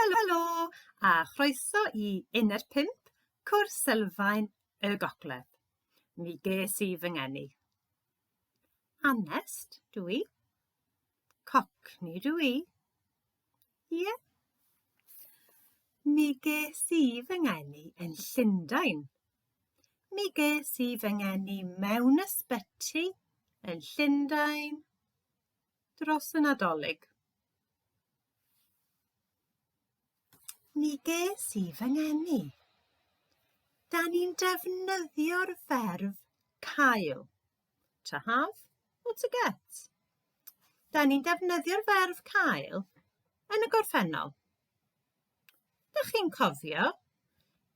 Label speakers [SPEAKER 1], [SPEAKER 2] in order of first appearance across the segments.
[SPEAKER 1] Helo a chroeso i Uned 5, Cwrs Sylfaen y Gogledd. Mi ges i fy ngeni. Anest dw i. Cockney dw i. Ie. Mi ges i fy ngeni yn Llundain. Mi ges i fy ngeni mewn ysbyty yn Llundain dros y Nadolig. Mi ges i fy ngeni. Da ni'n defnyddio'r ferf cael. To have or to get. Da ni'n defnyddio'r ferf cael yn y gorffennol. Dych chi'n cofio?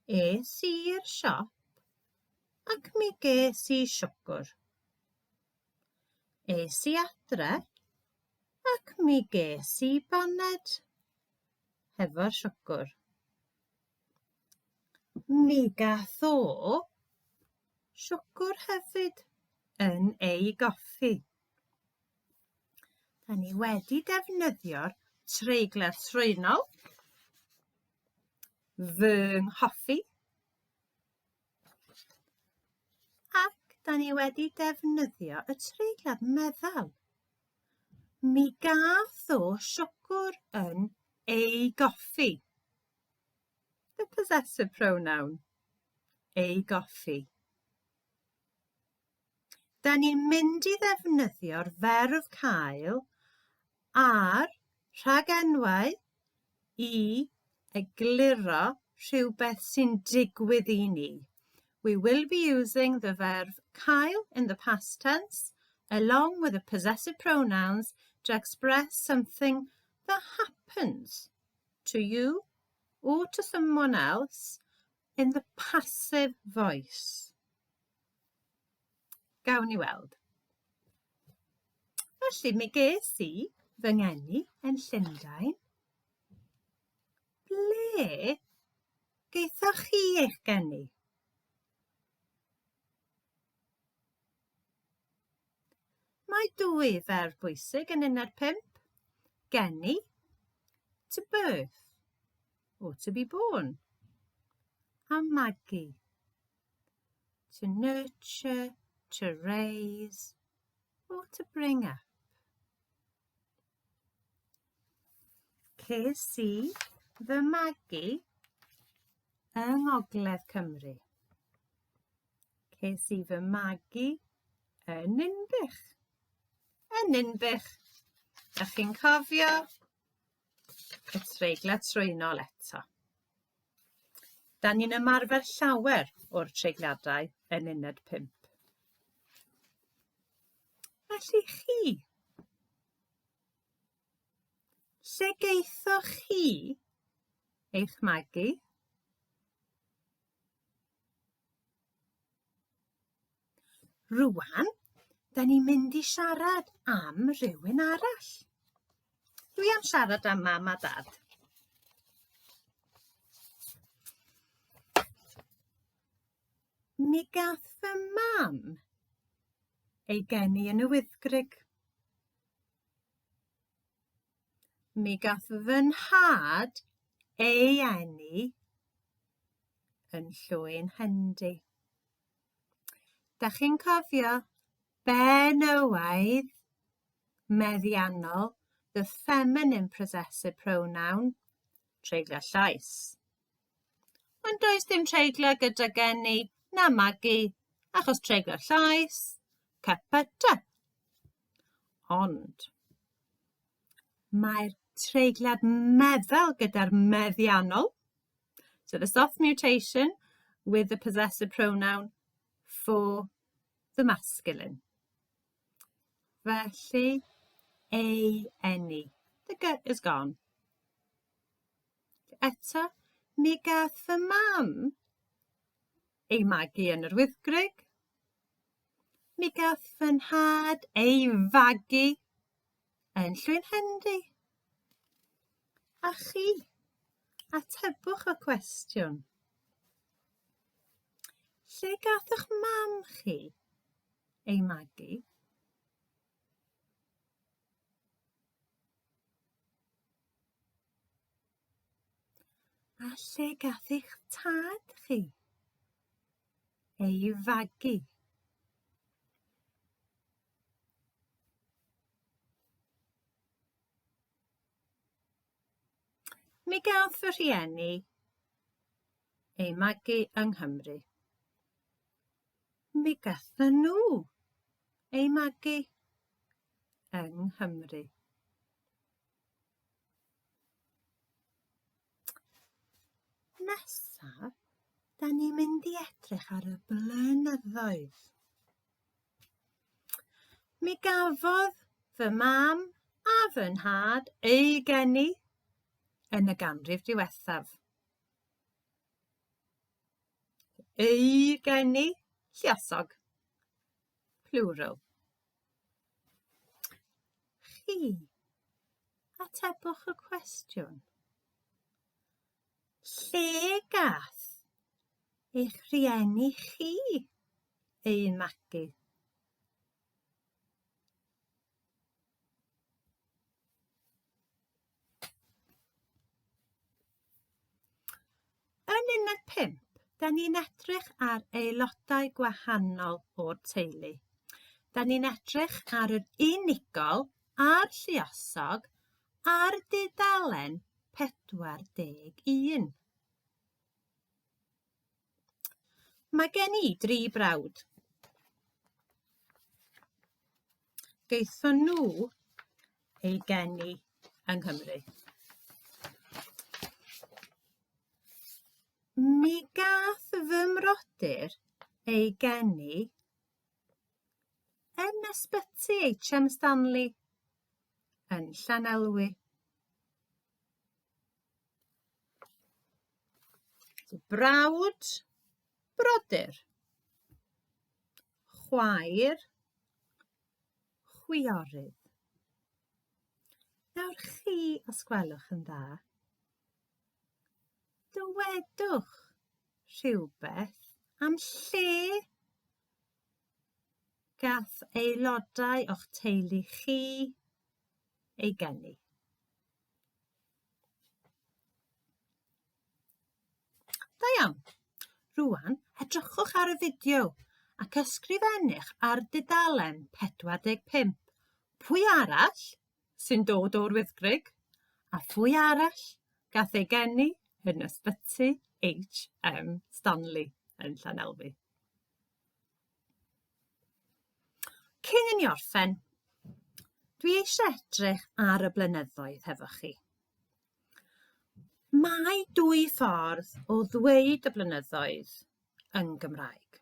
[SPEAKER 1] Es i'r siop ac mi ges i siwgr. Es i adre ac mi ges i baned hefo'r siwgr. Mi gath o siwgr hefyd yn ei goffi. Da ni wedi defnyddio'r treiglad trwynol, fy nghoffi, Ac da ni wedi defnyddio y treiglad meddal. Mi gath o siwgr yn ei goffi. The possessive pronoun. Ei goffi. Da ni'n mynd i ddefnyddio'r ferf cael a'r rhagenwau i egluro rhywbeth sy'n digwydd i ni. We will be using the verb cael in the past tense along with the possessive pronouns to express something that happens to you or to someone else in the passive voice. Gawn ni weld. Felly, mi ges i fy ngeni yn Llundain. Ble gaethoch chi eich geni? Mae dwy ferf bwysig yn uned 5. Geni, to birth, or to be born, a magu, to nurture, to raise, or to bring up. Ces i fy magu yng Ngogledd Cymru. Ces i fy magu yn Ninbych. Yn Ninbych. Dach chi'n cofio y treiglad trwynol eto. Da ni'n ymarfer llawer o'r treigliadau yn uned 5. Felly chi, lle geithoch chi eich magu? Rwan, da ni'n mynd i siarad am rhywun arall. Dwi am siarad am mam a dad. Mi gath fy mam ei geni yn y Wyddgrug. Mi gath fy nhad ei eni yn Llwyn Hendy. Da chi'n cofio benywaidd meddiannol, the feminine possessive pronoun, treiglad llais. Ond does dim treiglad gyda geni na magu, achos treiglad llais, cypyta. Ond mae'r treiglad meddal gyda'r meddiannol, So the soft mutation with the possessive pronoun for the masculine. Felly, ei eni. The g is gone. Eto, mi gath fy mam ei magu yn yr Wyddgrug. Mi gath fy nhad ei fagu yn Llwynhendy. A chi? Atebwch y cwestiwn. Lle gath eich mam chi ei magu? A lle gath eich tad chi ei fagu? Mi gath fy rhieni eu magu yng Nghymru. Mi gathon nhw eu magu yng Nghymru. Nesa, da ni'n mynd i edrych ar y blynyddoedd. Mi gafodd fy mam a fy nhad eu geni yn y ganrif diwethaf. Eu geni, lluosog, plural. Chi, atebwch y cwestiwn. Lle gath eich rhieni chi eu magu? Yn uned 5, da ni'n edrych ar aelodau gwahanol o'r teulu. Da ni'n edrych ar yr unigol a'r lluosog ar dudalen 41. Mae gen i dri brawd. Gaethon nhw eu geni yng Nghymru. Mi gath fy mrodyr ei geni yn ysbyty HM Stanley yn Llanelwy. Brawd, brodyr. Chwaer, chwiorydd. Nawr chi, os gwelwch yn dda, dywedwch rhywbeth am lle gath aelodau o'ch teulu chi ei geni. Da iawn. Rwan, edrychwch ar y fideo ac ysgrifennwch ar dudalen 45. Pwy arall sy'n dod o'r Wyddgrug? A phwy arall gath ei geni yn ysbyty HM Stanley yn Llanelfi? Cyn i ni orffen, dwi eisiau edrych ar y blynyddoedd hefo chi. Mae dwy ffordd o ddweud y blynyddoedd yn Gymraeg.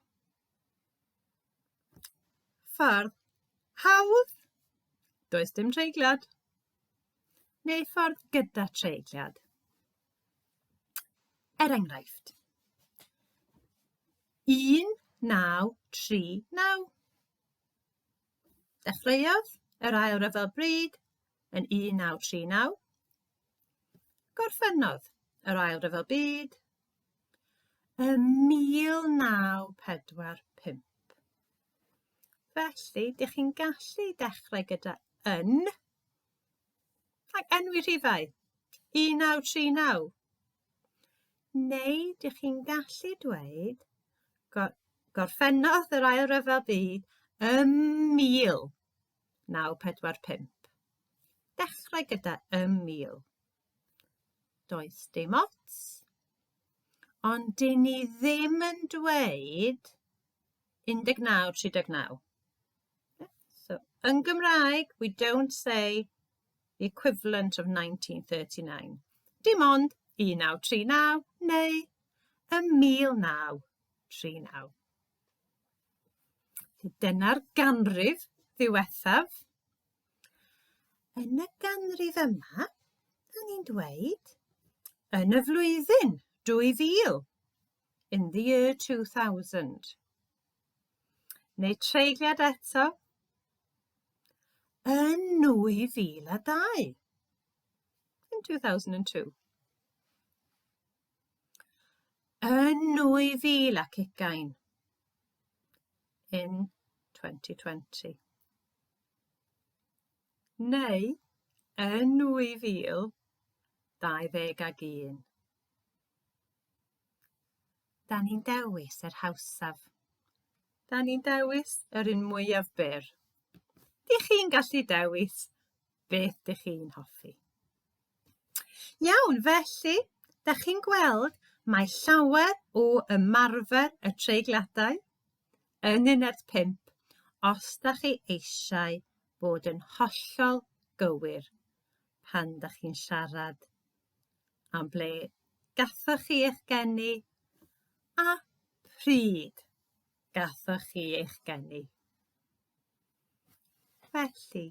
[SPEAKER 1] Ffordd hawdd, does dim treigliad, neu ffordd gyda treigliad. Er enghraifft, 1939. Dechreuodd yr Ail Ryfel Bryd yn 1939. Gorffennodd yr Ail Ryfel Byd ym 1945. Felly, dych chi'n gallu dechrau gyda yn ac enwi rhifau 1939. Neu dych chi'n gallu dweud gorffennodd yr Ail Ryfel Byd ym 1945. Dechrau gyda ym 1000. Does dim ots. Ond dyn ni ddim yn dweud 1939. So, yn Gymraeg, we don't say the equivalent of 1939. Dim ond 1939 neu ym 1939. Dyna'r ganrif ddiwethaf. Yn y ganrif yma, da ni'n dweud yn y flwyddyn 2000, in the year 2000. Neu treigliad eto, Yn 2002. In 2002. Yn 2020. In 2020. Neu yn 2021. Da ni'n dewis yr hawsaf. Da ni'n dewis yr un mwyaf byr. Dych chi'n gallu dewis beth dych chi'n hoffi. Iawn, felly, da chi'n gweld mae llawer o ymarfer y treigladau yn uned 5 os da chi eisiau bod yn hollol gywir pan da chi'n siarad am ble gathoch chi eich geni a pryd gathoch chi eich geni. Felly,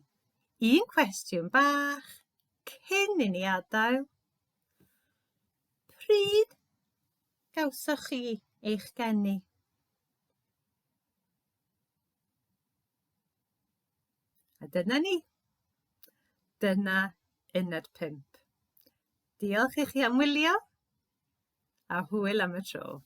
[SPEAKER 1] un cwestiwn bach cyn i ni adael. Pryd gawsoch chi eich geni? A dyna ni. Dyna uned 5. Diolch i chi am wylio a hwyl am y tro.